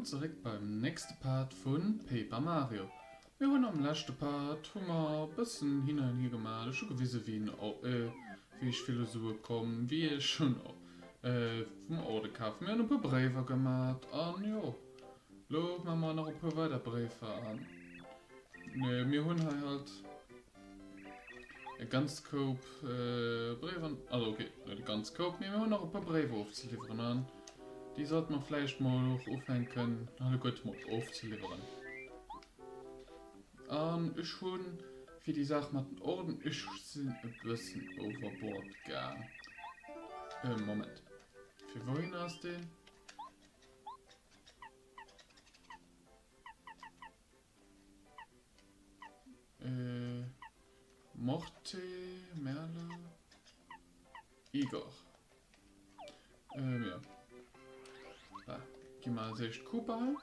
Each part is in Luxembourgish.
zeréck beim nächste Part vun Paper Mario. Mir hunn am leschte Part hu mer bëssen hin an hier gemaach. Ech hu gewise wéi en wéi ech vill u Sue komm, wéi ech hunn vum Orde kaf. Mir hunn e puer Bréiwer gemat an jo lo maache mer nach e puer weider Bréifer an mir hunn hei halt E ganz Koup Bréiwer, also ok, net e ganz Koup, mee mir hunn nach e puer Bréiwer ofzeliwweren an déi sollte mer vläicht mol och ufänken alleguerte mol ofzeliwweren. An ech hu fir déi Saach mat den Orden, ech sinn e bëssen overboard gaang. Moment, fir wouhin ass deen? Äh, Morte, Merle, Igor. Ähm, ja. Ah, gi mer als éischt Koopa hei.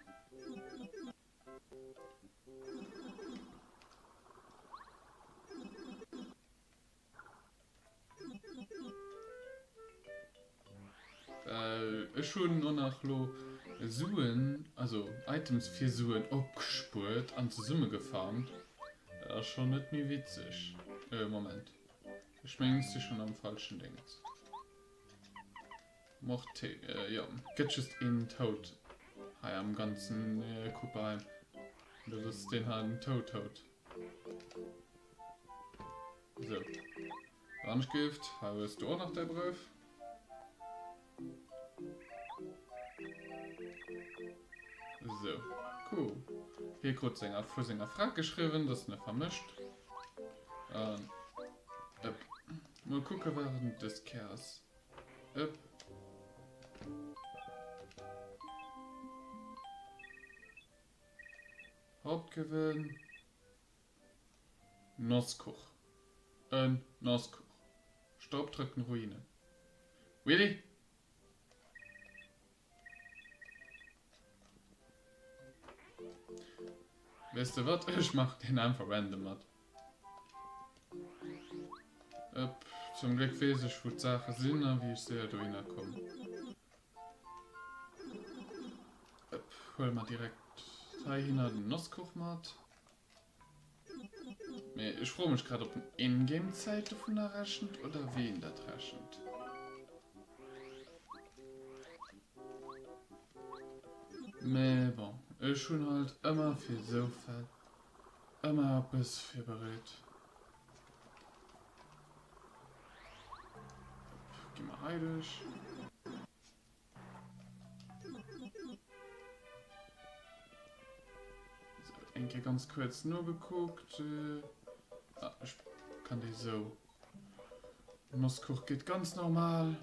Well ech hunn och nach lo Suen, also Items fir Suen opgespuert an zesummegefarmt. Dat ass schonn net méi witzeg. Äh, Moment. Ech mengen ech si schonn am falschen Déngens. Morte, jo, gëtt just een Toad hei am ganzen Koopa hei. Dat ass deen hei, den Toad Toad. Sou. Orangegift, hei hues du och nach däi Brëif. Sou, cool. Hie krut senger, vu senger Fra geschriwwen, dass en e vermëscht. An, ëpp. Mol kucke wat et dës Kéier ass. Ëpp. Hauptgewinn. Nosskuch. En Nosskuch. Staubtrocken Ruinen. Really? Weess de wat? Ech mach deen einfach random mat. Ëpp, zum Gléck weess ech wou d'Saache sinn a wéi ech séier dohinner komm. Ëpp, huele mer direkt heihinner den Nosskuch mat. Mee ech froe mech grad op en Ingame Zäit dovunner rechent oder wéi en dat rechent. Mee bon, ech hunn halt ëmmer fir esou Fäll ëmmer eppes virbereet. Gi mer hei duerch. So, eng Kéier ganz kuerz nogekuckt. Ah, ech kann déi sou. Nosskuch geet ganz normal.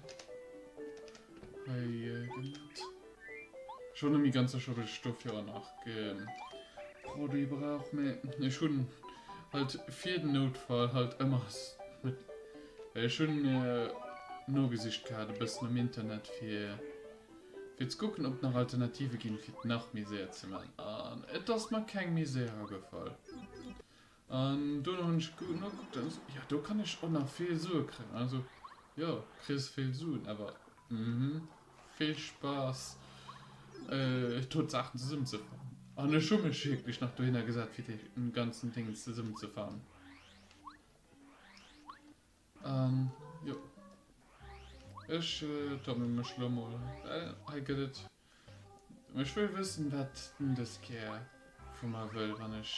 Hei gemat. Ech hunn net méi ganz sécher, ob ech dofir och nach Produit brauch, mee ech hunn halt fir den Noutfall halt ëmmer Ech hunn nogesicht gehat e bëssen am Internet fir fir ze kucken ob nach Alternative ginn fir et nach méi séier ze man an et ass mer keng méi séier agefall. An dono hunn ech nokuckt an esou jo do kann ech och nach vill Sue kréien also jo kriss vill Suen awer mhm vill Spaass do d'Saachen zesummen ze fannen an ech hu mech wierklech nach dohinner gesat fir dee ganzen Dingens zesummen ze fannen. An jo, ech tomme mech lo mol, well hei gëtt et, ech wëll wëssen, wat den dës Kéier vu mer wëll, wann ech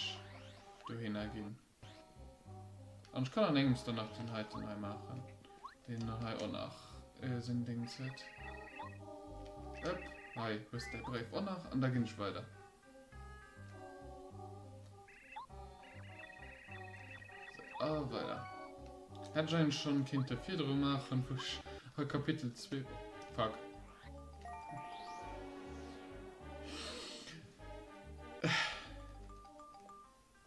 dohinner ginn. An ech kann an engems dann nach deen heiten hei maachen, deen hei och nach seng Dings huet. Ëpp, hei hues däi Bréif och nach an da ginn ech weider. So, a weider. Hätt ech eigentlich schon kinnte virdru maachen, wou ech a Kapitel 2 war. Fuck.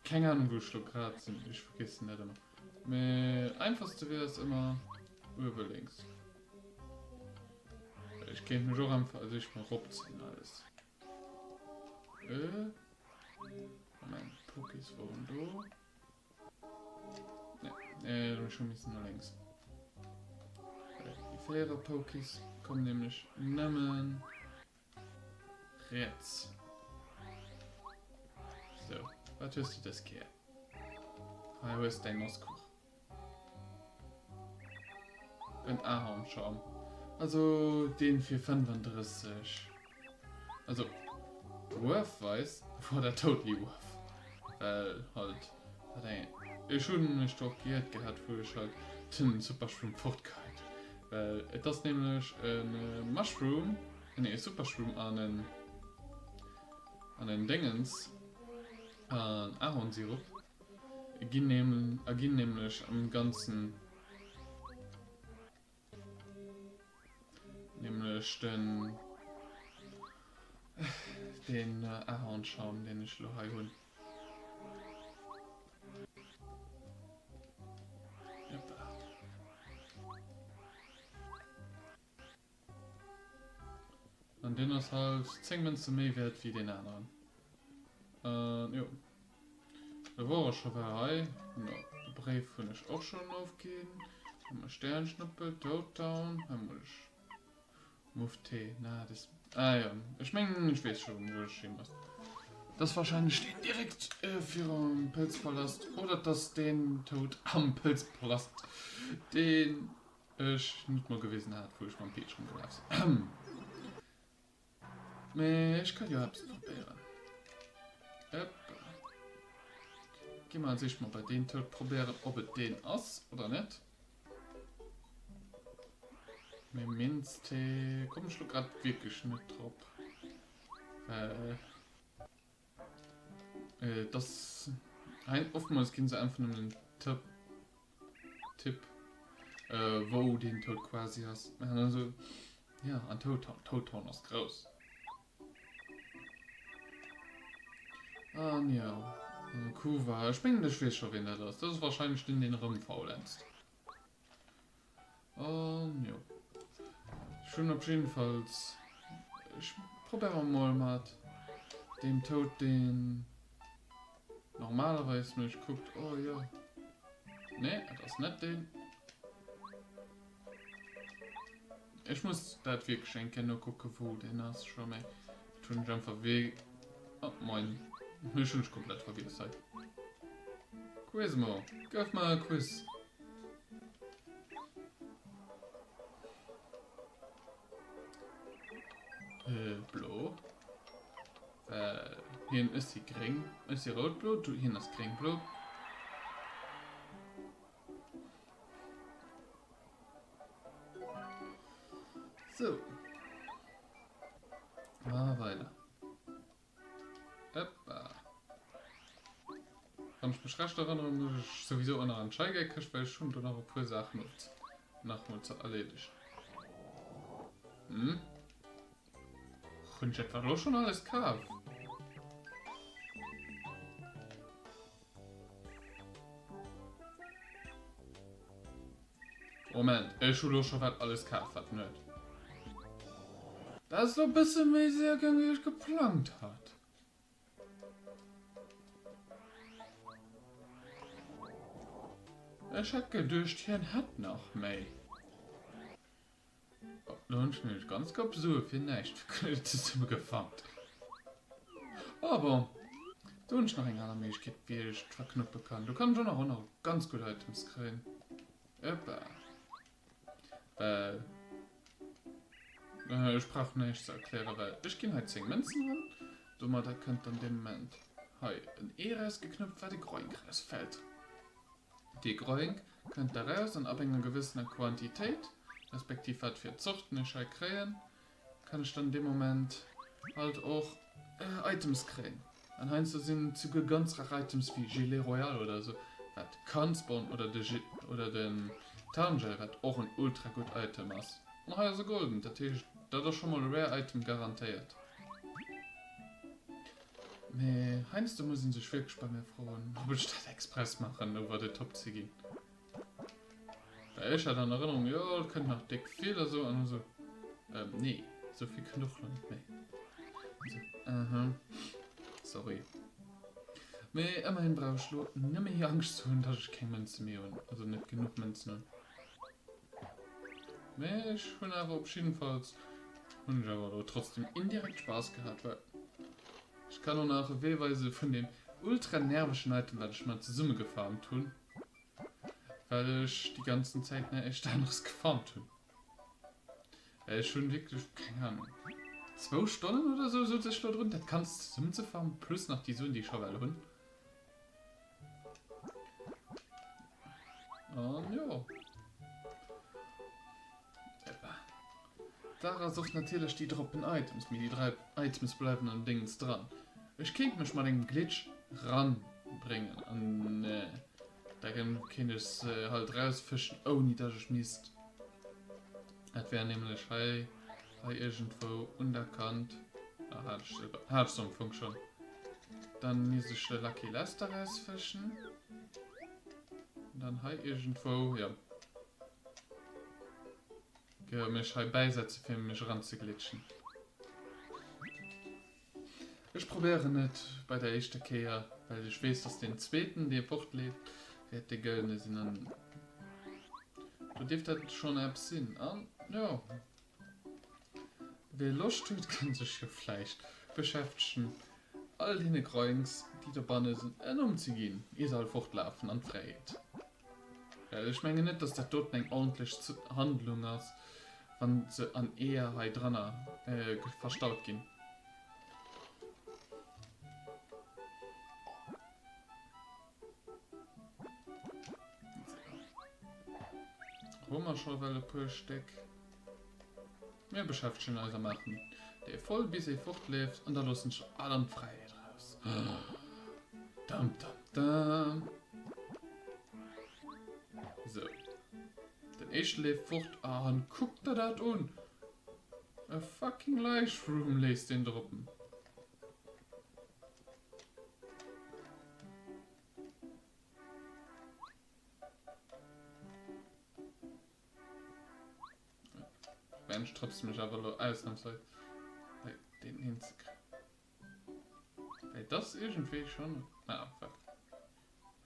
Keng Ahnung wou ech lo grad sinn, ech vergessen dat ëmmer. Mee einfachste Wee ass ëmmer uewe lénks. Ech kéint mech och einfach als éischt mol ropzéien alles. Äh. Moment, Pokis woren do. Nee, äh, ech hu missen no lénks. Déi féierer Pokis kommen nämlech nëmmen riets. Sou, wat hues du dës Kéier? Hei hues däin Nosskuch. En Ahornschaum. Also deen fir 35. Also worthwise war dat totally worth. Well halt wat eng ech hunn mech drop giert gehat wou ech halt den Supershroom fortgeheit. Well et ass nämlech e Mushroom, nee e Supershroom an en an en Déngens an Ahornsirup ginn erginn nämlech am ganzen nämlech den den Ahornschaum deen ech elo hei hunn. An deen ass halt 10 Mënze méi wäert wéi deen aneren. An jo. Da wor ech scho war hei. No, de Bréif hunn ech och schonn ofginn. Hu mer Sternschnuppel, Toad Town. Hei muss ech Move T. Na, das. Ah jo, ech mengen ech weess scho wou ech hi muss. Dat ass wahrscheinlech deen direkt virum Pëlzpalast oder et ass deen Toad am Pëlzpalast deen Ech net mol gewisen hat wou ech mam Peach rumgelaf sin. Mee ech kann jo eppes probéieren. Ëppa. Gi mer als éischt mol bei deen Toad probéieren ob et deen ass oder net. Mee Minztee kommen ech lo grad wierklech net drop. Well et ass hein oftmals ginn se einfach nëmmen en Tëpp. Tipp wou deen Toad quasi ass. Also ja an Toad Town, Toad Town ass grouss. An jo Kuva, ech mengen ech weess scho ween dat ass. Dat ass wahrscheinlech deen deen erëm faulenzt. An jo ech hunn op jiddefalls ech probéiere mol mat deem Toad deen normalerweis mech kuckt. Oh jo nee et ass net deen. Ech muss dat wierklech eng Kéier nokucke wou deen ass scho méi. Dat hunn ech einfach wee oh moin ech hunn ech komplett vergiess hei. Quizmo, gëff mer e Quiz. Äh, blo. Äh, hien ech si gréng. Ech si rout-blo, du, hien ass gréng-blo. So. Ah, weider. Ëppa. Wann ech mech recht erënnere muss ech souwisou och nach an d'Shy Guy Këscht, well ech hunn do nach e puer Saachen of nach mol ze erleedegen. Hm? Hunn ech etwa lo schonn alles kaf? Moment, ech hu lo scho wat alles kaf, wat net. Dat ass lo bësse méi séier gaang wéi ech geplangt hat. Ech hat geduecht hien hätt nach méi. Lo hunn ech nämlech ganz Koup Sue fir näischt zesumme gefannt. Oh bon, do hunn ech nach eng aner Méiglechkeet wéi ech d'verknëppe kann. Do kann ech och nach och nach ganz gutt Items kréien. Ëppa. Well ech brauch näischt ze erklären, well ech ginn hei 10 Mënzen ran. Domadder kënnt dann dee Moment hei en Ee rausgeknëppt, wat e Groink rausfält. Dee Groink kënnt da raus an ab enger gewëssener Quantitéit, respektiv wat fir Zorten ech hei kréien, kann ech dann dee Moment halt och Items kréien. An heiansdo sinn et souguer ganz rar Items wéi Gelée Royale oder esou, wat kann spawnen, oder de oder den Tarngel, wat och en ultra gutt Item ass. An hei ass e Golden, dat heescht dat ass scho mol e rare Item garantéiert. Mee heiansdo muss een sech wierklech bei mir froen, ob ech dat express maachen, over the top ze ginn. Well ech hat an Erënnerung, jo, et kënnt nach déck vill a sou, an esou, ähm, nee, sou vill kënnt och lo net méi. An sou, aha, sorry. Mee ëmmerhin brauch ech lo net méi Angscht ze hunn, datt ech keng Mënze méi hunn, also net genuch Mënzen hunn. Mee ech hunn awer op jiddefalls hunn ech awer elo trotzdem indirekt Spaass gehat, well ech kann och nach e Wee weise vun deem. ultra nervegen Item, wat ech mer zesummegefarmt hunn, well ech déi ganzen Zäit näischt aneres gefarmt hunn. Ech hunn wierklech, keng Ahnung, zwou Stonnen oder sou souz ech lo drun, dat Ganzt zesummenzefarmen, plus nach déi Suen, déi ech scho well hunn. An jo. D'Saach ass och natierlech, déi droppen Items, mee déi 3 Items bleiwen am Déngens dran. Ech kéint mech mat engem Glitch ranbréngen an da kéint ech se halt rausfëschen ouni dass ech misst. Dat wär nämlech hei, hei iergendwou un der Kant. Ah, hat ech se, hat ech se am Fong schonn. Dann misst ech de Lucky Lester rausfëschen. An dann hei iergendwou, jo. Ge mech hei bäisetze fir mech eranzeglitschen. Ech probéieren et bei der éischter Kéier, well ech weess, dass deen zweeten, dee fortleeft, wäert dee gëllene sinn an do dierft dat schonn eppes sinn. An jo, wee Loscht huet, kann sech jo vläicht beschäftegen, all deene Groinks, déi dobanne sinn, en Numm ze ginn, ier se all fortlafen an d'Fräiheet. Well ech mengen net, dass dat doten eng ordentlech Handlung ass, wann se an Eeër hei dranner verstaut ginn. Hu mer scho well e puer Stéck. Mir beschäftegen eis a maachen dee voll bis ee fortleeft an da loossen ech all an d'Fräiheet raus. Dam dam dam. Sou. Den éischte leeft fort an kuck der dat un! E fucking Lightroom léisst deen droppen. Mensch trotz mech awer lo ausnahmsweis hei den hinzekriegen. Hey, das ist irgendwie schon ah, fuck.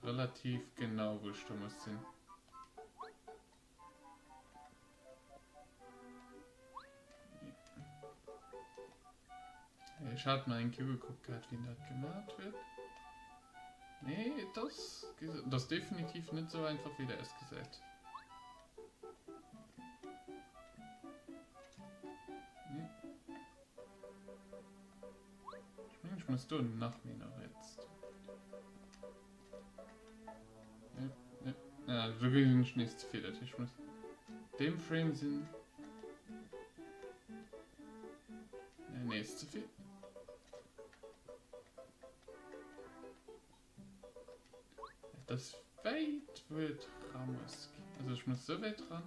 Relativ genau wo ich da muss sinn. Ech hat mal eng Kéier ugekuckt gehat, wien dat gemaat huet. Nee, das, das definitiv net sou einfach wéi der es gesäit. Nee. Ich mein, ich muss do nach méi no riets. Nee, nee. Ja, do gesinn ech nees ze vill. Dat heescht, ich muss deem Frame sinn. Nee, nee, ist zu viel. Das weit wird Ramos. Also ich muss so weit ran.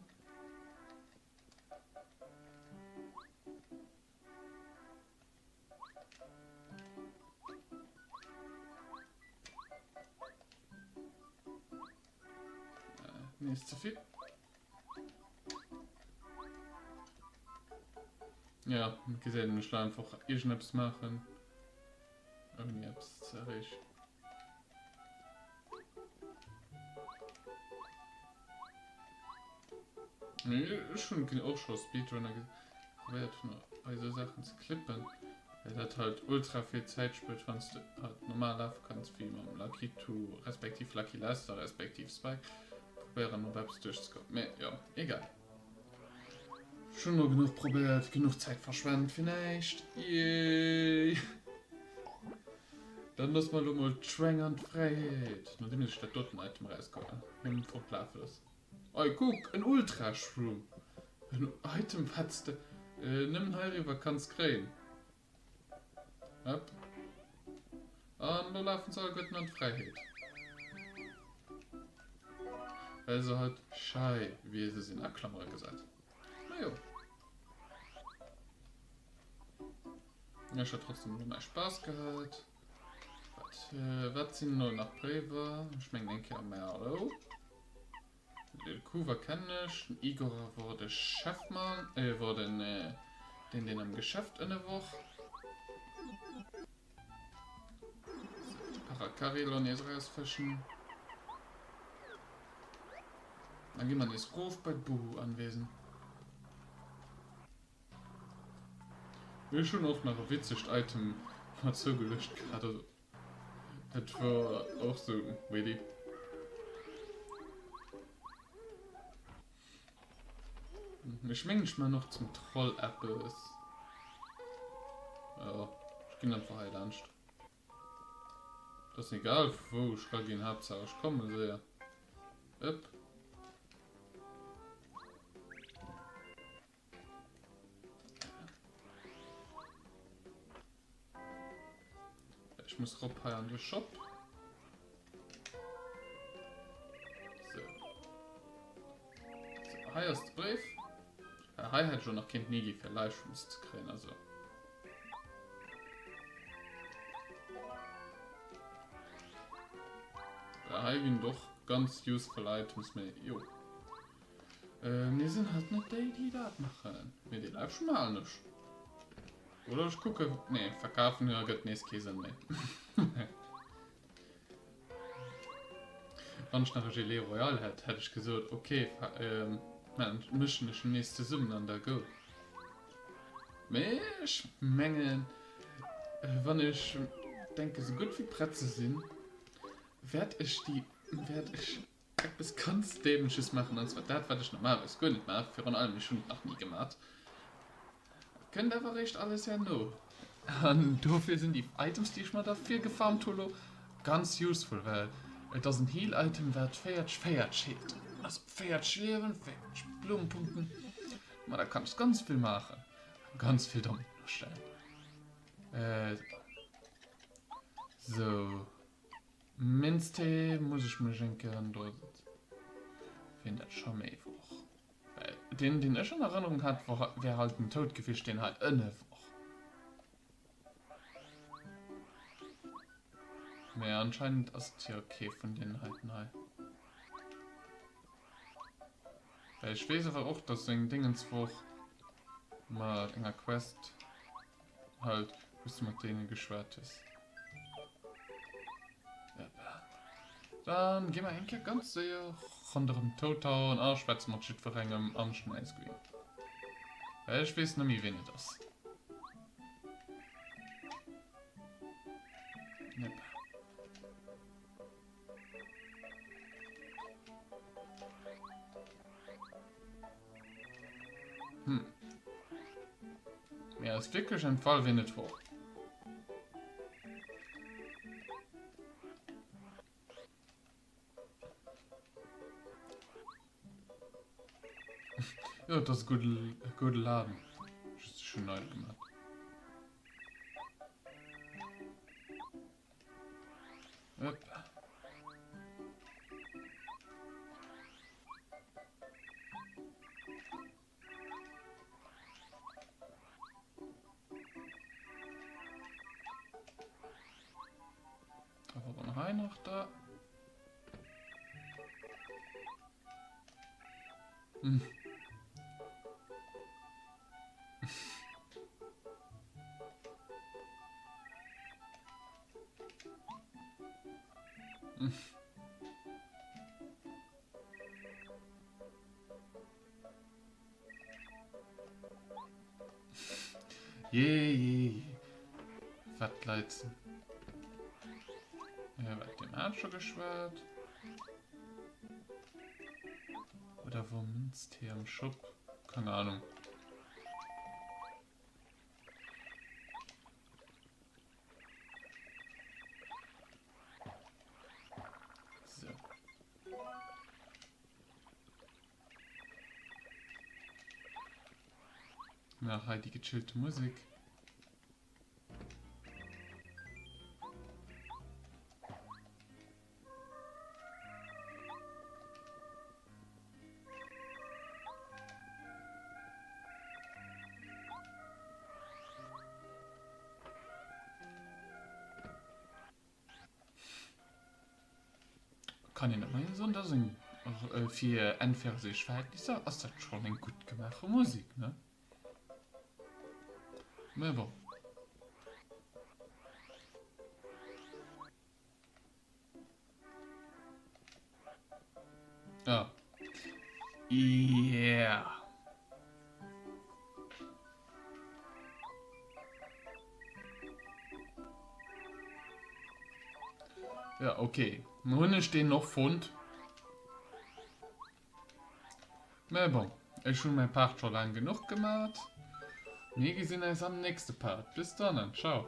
Äh, nee, ist zu viel. Ja, gesäit een, ech la einfach iergendeppes maachen, ouni eppes ze erreechen. Mee ech hunn och scho Speedrunner probéiert hunn bei esou Saachen ze clippen, well dat halt ultra vill Zäit spuert, wann s de halt normal lafe kanns wéi mam Lakitu respektiv Lucky Lester respektiv Spike. Probéieren op eppes duerchzekommen. Mee jo, egal. Ech hunn elo genuch probéiert, genuch Zäit verschwent fir näischt. Yay! Dann loosse mer elo mol d'Schwäng an d'Fräiheet, nodeem ech dat doten Item erausgeholl hunn, fortlafe loossen. Oi, kuck, en Ultra-Shroom! En Item, wat s de nëmmen heiriwwer kanns kréien. Hopp. An lo lafen se alleguerten an d'Fräiheet. Well se halt schei Wiese sinn, a Klammere gesat. Na jo. Ech hat trotzdem elo mäi Spaass gehat. Wat, äh, wat sinn elo nach Bréiwer? Ech mengen eng Kéier Merlo. De Kuwer kennen ech, den Igor wor de Chefmann, äh, wor den, äh, deen, deen am Geschäft ënne wor. So, Parakarry lo nees erausfëschen. Dann gi mer nees rof bei d'Buhu-Anwesen. Ech hunn och nach e witzegt Item mer zougeluecht gehat, also. Dat wor och sou really. Ech mengen ech man och zum Troll eppes. Jo, ech ginn einfach hei laanscht. Et ass egal wou ech raginn, Haaptsaach ech komme séier. Upp. Ech muss rop hei an de Shop. So. So, hei ass de Bréif. Äh, hei hätt ech och nach kinnt ni gi fir Livestreams ze kréien, also. Äh, hei ginn doch ganz useful Items, mee jo. Mir sinn halt net déi, déi dat maachen. Mee déi Livestream halen ech. Oder ech kucken, nee, verkafen ergëtt nees kee Sënn méi. Wann ech nach e Gelée Royal hätt, hätt ech gesot, okay, ähm, mëschen ech en nees zesummen an da go. Mee ech mengen, wann ech denke sou gutt wéi prett ze sinn, wäert ech déi, wäert ech Eppes ganz Dämleches maachen, an zwar dat, wat ech normalerweis guer net maachen, virun allem ech hunn et nach ni gemat, kënnt awer eréischt alles herno. An dofir sinn déi Items, déi ech mer da virgefarmt hu lo, ganz useful, well et ass en Heal-Item, wat 40 40 healt, also 40 Liewen, 40 Blummenpunkten, ma da kann ech ganz vill maachen, ganz vill domat ustellen. Sou. Minztee muss ech mech eng Kéier do setzen. Wien dat scho méi wor. Well deen deen ech an Erënnerung hat wor wär halt den Toad gewiescht deen hei ënne wor. Mee anscheinend ass et jo kee vun deenen heiten hei. Well ech weess awer och dass seng Dingens wor mat enger Quest halt wous du mat deene geschwat hues. Dann gi mer eng Kéier ganz séier ronderëm Toad Town a schwätze mat jiddwerengem am Schnellscreen. Well ech weess net méi ween et ass. Yep. Hm. Mir ass wierklech entfall wien et wor. Jo, et ass e gudde Laden. Just ech hunn nei gemaach. Hoppa. Aber wann hei nach da. Hm. Jee, jee, jee. Wat d'Leit sinn. Äh, wat dem hat scho geschwat. Oder wor Minztee am Shop? Keine Ahnung. So. Nach hei die gechillte Musik. Kann een ëmmerhin soen, dass eng fir N64 Verhältnisser ass dat schonn eng gutt gemaache Musek, ne? Mä bon. Ah. Yeah. Ja, okay. Dann hunn ech deen och fonnt. Mä bon, ech hunn mäi Part scho laang genuch gemat. Mir gesinn eis am nächste Part. Bis dann an ciao.